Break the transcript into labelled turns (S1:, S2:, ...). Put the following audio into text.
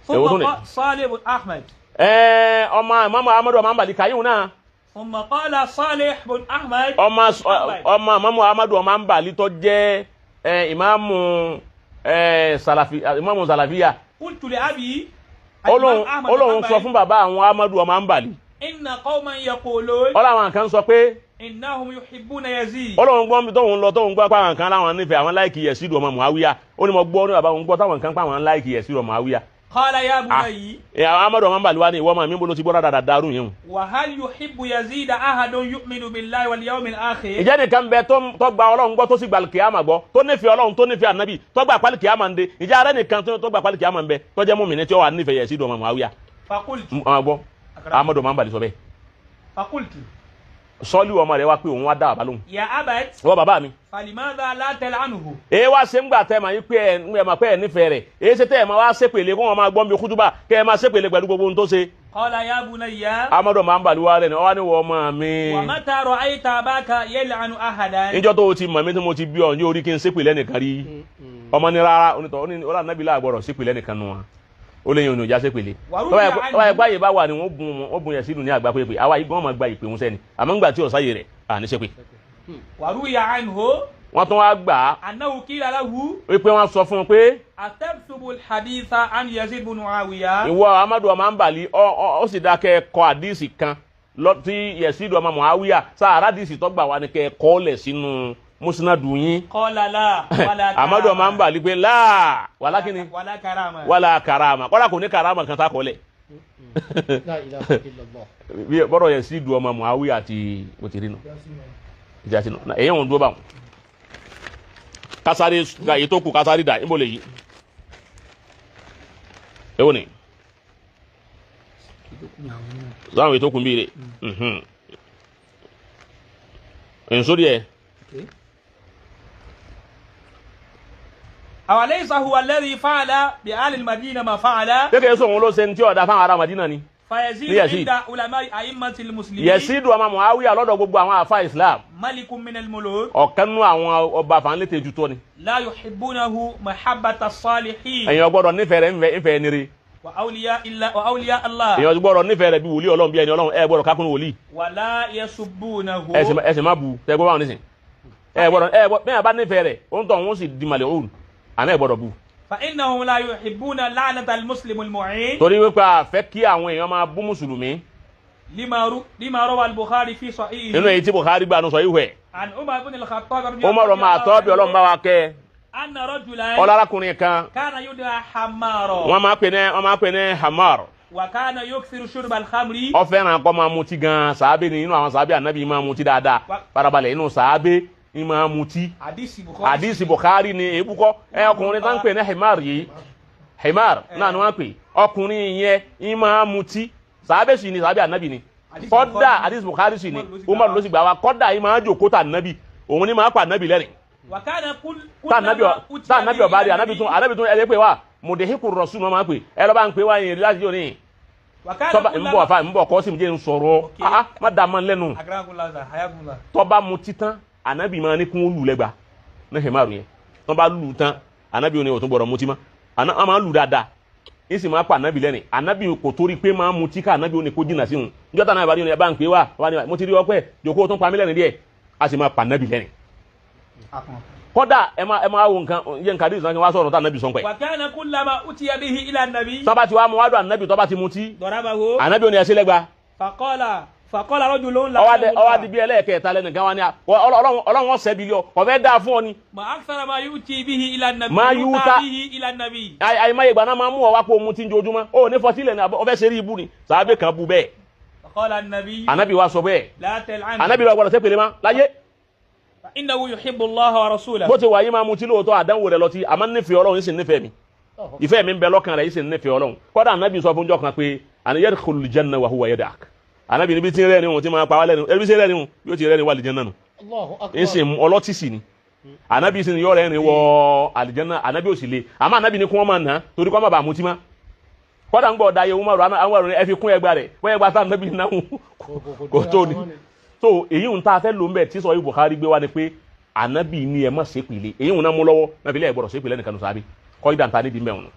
S1: Èwo tún
S2: ثم
S1: ni?
S2: قال صالح بن أحمد.
S1: Ẹ ọmọ Ìmáàmù Ahmadu ọmọ Hanbali kàyíhùn náà.
S2: ثم قال صالح بن أحمد.
S1: Ọmọ ọmọ Ìmáàmù Ahmadu ọmọ Hanbali tó jẹ́ ẹ ìmáàmù ẹ sàlàfí, ìmáàmù sàlàfíà.
S2: قلت لأبي
S1: Olóhùn
S2: الإمام أحمد بن
S1: olóhùn sọ
S2: حنبل
S1: fún bàbá àwọn Ahmadu ọmọ Hanbali.
S2: إن قوما يقولون
S1: Ọlọ́run kan sọ pé
S2: إنهم يحبون يزيد.
S1: Ọlọ́run gbọ́n mi tóun lọ tóun gbọ́ pé àwọn kan láwọn nífẹ̀ẹ́ àwọn like Yẹ̀sídù ọmọ Muawiya. Ó ní mo gbọ́ ní bàbá òun gbọ́ táwọn kan pa àwọn like Yẹ̀sídù ọmọ Muawiya.
S2: قال يا بني.
S1: Ẹ Ahmadu ọmọ Hanbali wa ni ìwọ ọmọ mi bolo ti gbọ́ dáadáa dàrú yẹn o.
S2: وهل يحب يزيد أحد يؤمن بالله واليوم الآخر؟
S1: Ìjẹ́ nìkan bẹ tó tó gba Ọlọ́run gbọ́ tó sì gba kìámà gbọ́, tó nífẹ̀ẹ́ Ọlọ́run, tó nífẹ̀ẹ́ ànábì, tó gba pálí kìámà ń de? Ìjẹ́ arẹ́ nìkan tó gba pálí kìámà ń bẹ tó jẹ́ mùmínì tí ó wà nífẹ̀ẹ́ Yẹ̀sídù ọmọ Muawiya?
S2: فقلت
S1: Ọmọ gbọ́, Ahmadu ọmọ Hanbali sọ bẹ́ẹ̀.
S2: فقلت
S1: Sọ́lí ọmọ rẹ̀ wá pé òun wá dá bàbá lóhùn.
S2: يا أبت
S1: Wọ́n bàbá mi.
S2: فلماذا لا تلعنه؟
S1: Èyí wá ṣe ń gbà tẹ́ ma yín pé ẹ ẹ máa pé ẹ nífẹ̀ẹ́ rẹ̀, èyí ṣe tẹ́ ẹ máa wá ṣépèlé kó wọn máa gbọ́n bí kútúbà kẹ́ ẹ máa ṣépèlé pẹ̀lú gbogbo ohun tó ṣe.
S2: قال يا بني
S1: Amadu ọmọ Hanbali wa rẹ̀ ni wọ́n wá ní wọ́n ọmọ mi.
S2: ومتى رأيت أباك يلعن أحدا؟
S1: Níjọ́ tó o ti mọ̀ mí tí mo ti bí ọ ní orí kí n ṣépèlé nìkan rí? Ọmọ ní rárá, onítọ̀ ó ní ọlá nàbí láàgbọ̀rọ̀ ṣépèlé nìkan nu wọn, ó lè yín òní òjá ṣépèlé. Tọ́wọ́ ẹ gbáyé bá wà ní wọ́n bun wọ́n bun yẹn sínú ní àgbà pépè àwa yìí gan máa gba ìpè wọn sẹ́ni, àmọ́ ńgbà tí ọ̀sáyé rẹ̀ à ní ṣépè.
S2: وروي عنه
S1: Wọ́n tún wá gbà á
S2: أنه قيل له
S1: wípé wọ́n sọ fún un pé
S2: أتكتب الحديث عن يزيد بن معاوية؟
S1: Ìwọ Amadu ọmọ Hanbali, ọ ọ ó sì dáa kẹ́ ẹ kọ àdìsí kan lọ tí Yẹ̀sídù ọmọ Muawiya sáà àdìsí tó gbà wá ni kẹ́ ẹ kọ́ lẹ̀ sínú musnadu yín.
S2: قال لا ولا
S1: Amadu ọmọ
S2: كرامة.
S1: Hanbali pé láà wàlá kíni
S2: ولا كرامة.
S1: Wàlá karama, kọ́lá kò ní karama kan tá a kọ́ lẹ̀.
S3: La ilaha illallah.
S1: Bí bọ́dọ̀ Yẹ̀sídù ọmọ Muawiya àti òtítì nù ìjà sínú èyí ń dúró báwọn kásáré gba èyí tó kù, kásáré dà níbo lè yí èwo ni sáwọn èyí tó kù ń bí rè nsórí ẹ.
S2: أوليس هو الذي فعل بأهل المدينة ما فعل؟
S1: Kékeré sóhun ló ṣe ní tí ọ̀dà fáwọn ará Madina ni.
S2: فيزيد
S1: Ní Yazid.
S2: عند علماء أئمة المسلمين
S1: Yẹ̀sídù ọmọ Muawiya lọ́dọ̀ gbogbo àwọn àfa Islam
S2: ملك من الملوك
S1: ọ̀kan nú àwọn ọba fàánlétè ju tó ni.
S2: لا يحبونه محبة الصالحين
S1: Èèyàn gbọ́dọ̀ nífẹ̀ẹ́ rẹ̀ ńfẹ̀ẹ́ nire.
S2: وأولياء الله وأولياء الله.
S1: Èèyàn gbọ́dọ̀ nífẹ̀ẹ́ rẹ̀ bí wòlíì Ọlọ́run, bí ẹni Ọlọ́run. Ẹ gbọ́dọ̀ kákún wòlíì.
S2: ولا يسبونه.
S1: Ẹ sì má bu tẹ gbọ́ báwọn nísìn. Ẹ gbọ́dọ̀ ẹ gbọ́ bẹ́ẹ̀ bá nífẹ̀ẹ́ rẹ̀ ó ń tọ̀ wọ́n sì di màlẹ̀ òun àmọ́ ẹ gbọ́dọ̀ bu.
S2: فإنهم لا يحبون لعنة المسلم المعين.
S1: Torí wípé a fẹ́ kí àwọn èèyàn máa bú mùsùlùmí.
S2: لما روى البخاري في صحيحه
S1: Nínú èyí tí Bukhari gbà nù sọ ìwẹ̀.
S2: عن عمر بن الخطاب رضي
S1: Umar ọmọ àtọ́bí, Ọlọ́run bá wa kẹ́.
S2: أن رجلا
S1: Ọlọ́rakùnrin kan
S2: كان يدعى حمارا.
S1: Wọ́n máa pè ní Hamar.
S2: وكان يكثر شرب الخمر.
S1: Ó fẹ́ràn kó máa mutí gan. Sàábé ni, inú àwọn sàábé ànábì máa mutí dáadáa. Farabalẹ̀, inú sàábé ni máa mutí.
S2: حديث بخاري.
S1: Àdìsí Bukhari ni èébúkọ ẹ. Ọkùnrin tá ń pè ní Himar yìí, Himar náà ni wọ́n pè ọkùnrin yẹn ń máa mutí. Sàábé sì ni, sàábé ànábì ni.
S2: Àdìsí
S1: Kọ́dà
S2: Bukhari.
S1: àdìsí Bukhari sì ni.
S2: Umar
S1: Umar
S2: ló
S1: ló sì gbà wá. Kọ́dà yìí máa jòkó tà ànábì, òun ni máa pa ànábì lẹ́rìn.
S2: وكان كل
S1: Tá ànábì tá ànábì ọba rí ànábì tún ànábì tún ẹ pé wá mùdíhìkù rọ̀ṣù ni wọ́n máa pè ẹ lọ́ba ń pè wá yẹn láti yóò ní
S2: وكان
S1: tọ́ba ń bọ̀ àfa ń bọ̀ kọ́ sí mi jẹ́ ń sọ̀rọ̀.
S2: Ok.
S1: Ah ah, má dàá mọ́ lẹ́nu.
S2: أكرمكم الله حياكم الله.
S1: Tọ́ba mu títán, ànábì máa ní kún ó lù lẹ́gba ní hemaru yẹn. Tọ́ bá lù tán, ànábì ò ní òtún gbọ́dọ̀ mutí mọ́. Àná a máa lù dáadáa, ń sì máa pa ànábì lẹ́rìn. Ànábì kò torí pé máa mutí ká ànábì ò ní kó jìnnà sí òun. Níjọ́ tán náà ìbàdí ẹ bá ń pè wá wá ní mo ti rí ọpẹ́ jòkó tó ń pa mí lẹ́rìn díẹ̀, a sì máa pa ànábì lẹ́rìn. Kọ́dà ẹ máa wo nǹkan yẹ nǹkan àdìsí náà kí wọ́n á sọ̀rọ̀ tá ànábì sọ pẹ́.
S2: وكان كلما أتي به إلى النبي
S1: Tọ́ba ti wá mu wádùn ànábì, tọ́ba ti mutí,
S2: ضربه.
S1: ànábì ò ní ẹsẹ̀ lẹ́gba.
S2: فقال رجل
S1: Ọwọ́ adi bí ẹlẹ́ẹ̀kẹta lẹ́nìkan wá ní Ọlọ́run ọ̀sẹ̀ bí lọ ọ̀fẹ́ dáa fún ọ ni.
S2: ما أكثر ما يؤتي به إلى النبي
S1: ما
S2: يؤتى به إلى النبي.
S1: Àìmáyé ìgbà náà máa mú ọ wá pé o mutí ojoojúmọ́, ó ní fọtílẹ̀ ní ọfẹ́ ṣeré ibú ni. Sàábé kan bu bẹ́ẹ̀.
S2: فقال النبي
S1: Ànábì wa sọ bẹ́ẹ̀.
S2: لا تلعنه.
S1: Ànábì wa gbọ́dọ̀ sẹ́pẹ̀lẹ́ ma láyé.
S2: فإنه يحب الله ورسوله.
S1: Bó ti wà yí máa mutí lóòótọ́, àdánwò rẹ̀ lọ́tí, àmọ́ nífẹ̀ẹ́ Ọlọ́run yìí sì nífẹ̀ẹ́ mi, ìfẹ́ mi ń bẹ lọ́kàn rẹ̀ yìí sì nífẹ̀ẹ́ Ọlọ́run. Kọ́dà ànábì sọ fún jọ́ kan pé àní yadkhulul janna wa huwa yadhak. Ànábì níbi tí ń rẹ́ni wọn tí máa pa wá lẹ́nu ẹbí tí ń rẹ́ni wọn yóò ti rẹ́ni wà àlìjẹ́nà nù.
S3: Allahu akbar.
S1: Ń sì ọlọ́tí sì ni, ànábì sì ni yọ rẹ́ni wọ àlìjẹ́nà. Ànábì ò sì le, àmọ́ ànábì ni kí wọ́n máa nà torí kọ́ má bàa mutí má. Kọ́dà ń gbọ́ ọ̀dà ayé Umaru àwọn ọ̀rọ̀ ẹ fi kún ẹgbà rẹ̀ wọ́n ẹgbà tá ànábì náà kò tó ni. So èyí ń tá a fẹ́ lò ń bẹ̀ tí sọ yìí Bukhari gbé wá ni pé ànábì ni ẹ má ṣépè lé. Èyí ń ná mú lọ́wọ́ náà fi lé ẹ̀ gbọ́dọ̀ ṣépè lẹ́nìkan nù sábẹ́ kọ́ ìdàntà nídìí mẹ́wọ̀n.